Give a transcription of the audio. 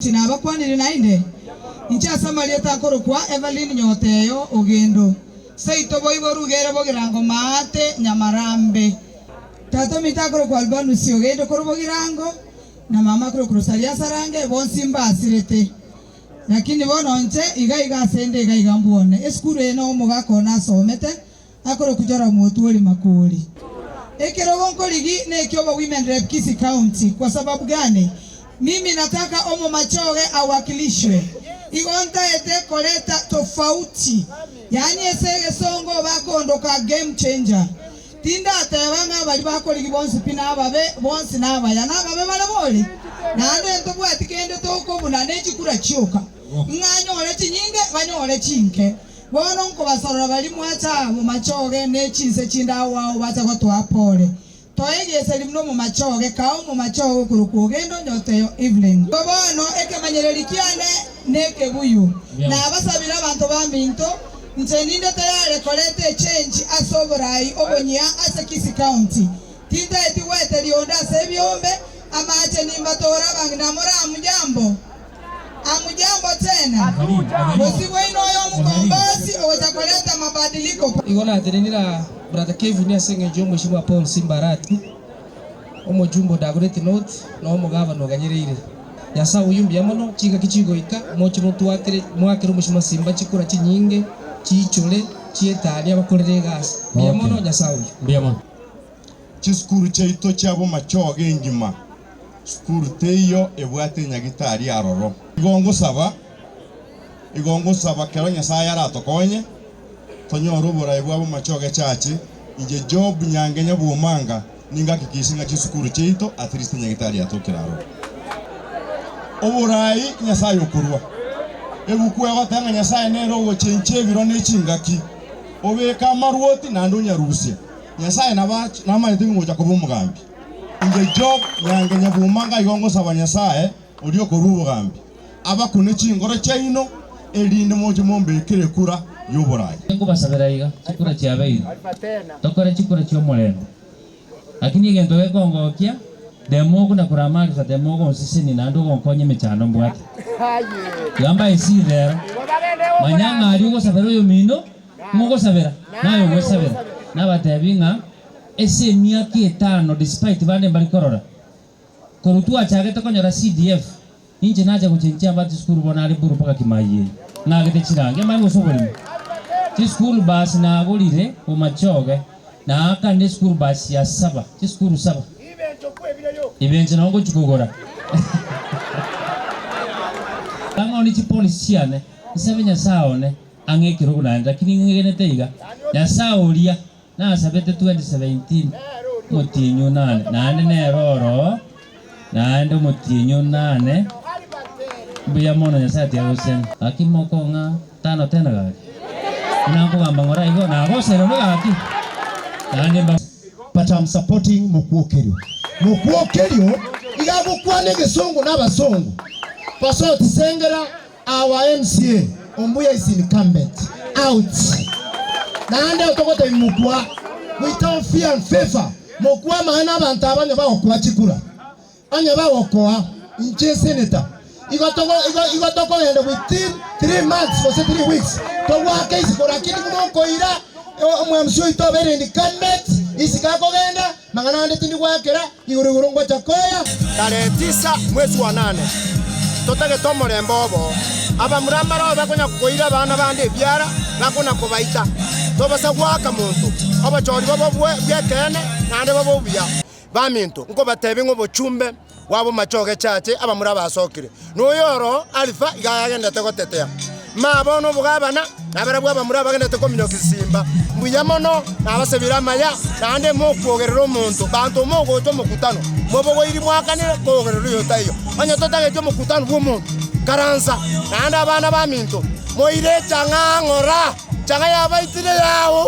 Inche nabakwanire naende, inche ase amarieta akorokwa Evelyn Nyoteyo Ogendo, seito boigo rugere bogirango maate Nyamarambe. Tata ominto akorokwa Albanus Ogendo korwa bogirango, na mama akorokwa Rosalia Sarange, bonsi mbasirete. Lakini bono inche iga iga ase inde iga iga mbwone. Esukuru eye noo omogaka one asomete, Akorokwa Joramu Otuori Makori. Ekerogo nkorigi nekiobo Women Rep Kisii County kwa sababu gani? Mimi nataka omomachoge awakilishwe. Igo ntaete koreta tofauti yaani ase egesongo bakondoka game changer. Tindateba ng'a baria bakorigi bonsi pi nababe, bonsi nabaya. Nababe bare bori? Naende ntobwati kende tokobuna nechikura chioka. Ng'a nyore chinyinge banyore chinke. Bono nkobasorora baria mwacha aa momachoge ne chinse chinde ao ao bacha gotoa pore. Toe egeseri buna omomachoge, kaa omomachoge okorokwa ogende onyoteyo Evelyn. Igo bono ekemanyererio kiane nekebuyu. Nabasabire abanto baminto, inche ninde tayare koreta echange ase oborai obonyia ase Kisii County. Tintaeti goeteria onde ase ebiombe, amache nimbatore abang'ina more hamjambo? Hamjambo tena? Bosibwaino oyo omokombosi ogocha koreta mabadiliko. Igo natenenire aa Brother Kevin ase eng'encho y'omweshimiwa Paul Simba Arati, omojumbe o Dagoretti North na omogavana oganyereire. Nyasae oyio mbuya mono, chingaki chigoika moche motwakere moakere omweshimiwa Simba chikura chinyinge chiichore chietanie abakorere egasi. Mbuya mono Nyasae oyio. Mbuya mono. Chisukuru chiaito chia bomachoge engima, sukuru teiyo ebwate enyagitari aroro. Igo ngosaba, igo ngosaba kero Nyasae aratokonye, tonyore oborai bwa bomachoge chache, inche Job Nyange Nyabwomanga ningakikishe ng'a chisukuru chiaito at least enyagitari yatokire aroro. Oborai Nyasae okorua. Ebuku egoteba ng'a Nyasae nere ogochenchia ebiro ne chingaki, obeka amarwoti naende onyarusia. Nyasae nabo namanyete ng'a ngocha koba omogambi. Inche Job, nyange nyabuma ngaigo ngosaba Nyasae oria okorua obogambi, abakune chingoro chiaino, erinde moche mombekere ekura y'oborai. Nkobasabera iga, chikura chiabeire, tokore chikura chi'omorembe. Lakini egento gekongokia, Dema na korama Alifa, tema ogonsesenia naende ogonkonya emechando mbwate. Tiga mbae esiri rero, manya ng'a aria ogosabera oyomino, Mogosabera, naye ogwesabera. Nabatebi ng'a ase emiaka etano despite bande mbari korora, korwa twachagete konyora CDF, inche nacha gochenchia ambate chisukuru bono are buru mpaka Kimai eye, ng'agete chirangi amanye gose oborimo. Chischool bus nagorire bomachoge, naakanire eschool bus ya saba, chisukuru saba. Ibenche nabo ngochia kogora. Ang'o chipolicy chiane, nsabe Nyasaye one. Ang'e ekerogo naende, lakini ng'egenete iga, Nyasae oria nasabete 2017 omotienyi onane, naende nere oro, naende omotienyi onane, mbuya mono Nyasae tiga gosesenia. Gaki mokong'a tano tena gaki, buna nkogamba ng'ora igo, nagosera onde gaki, naende mba. But am supporting Mokwokerio. Mokwokerio iga agokwana egesongo na abasongo. Pasoti sengera Our MCA Ombuya is incumbent out naende otogotebi mokwa without fear and favor mokwa amaene abanto aba onye bagokoa chikura onye bagokoa inche senator igo togo igo igo tokogenda within 3 months gose 3 weeks togwake isiko lakini buna okoira omo MC oito abeire incumbent isiko akogenda mang'ana ande tindi goakera Igoro igoro ngocha koya. Tarehe tisa mwezi wa nane, totagete omorembe obo. Abamura mbarao bakonya koira abana bande ebiara na kona-kobaita. Tobasa goaka monto obochori bobe bw'ekeene naende bobe obuya. Baminto, nkobatebia ng'a obochumbe bw'abomache ogechache abamura basokire, na oyo oro Alifa iga agenderete gotetea. Ma bono obogabana, nabarabwo abamura bagenderete kominyokia chisimba. Mbuya mono, nabasabire amaya, naende mokwogerera omonto. Banto mogocha omokutano, mobogoiri mwakanire kogerera oyo taiyo. Onye totageti omokutano bw'omonto, karansa. Naende abana baminto, moire echang'a ng'ora, chang'a yabaitire yaoo.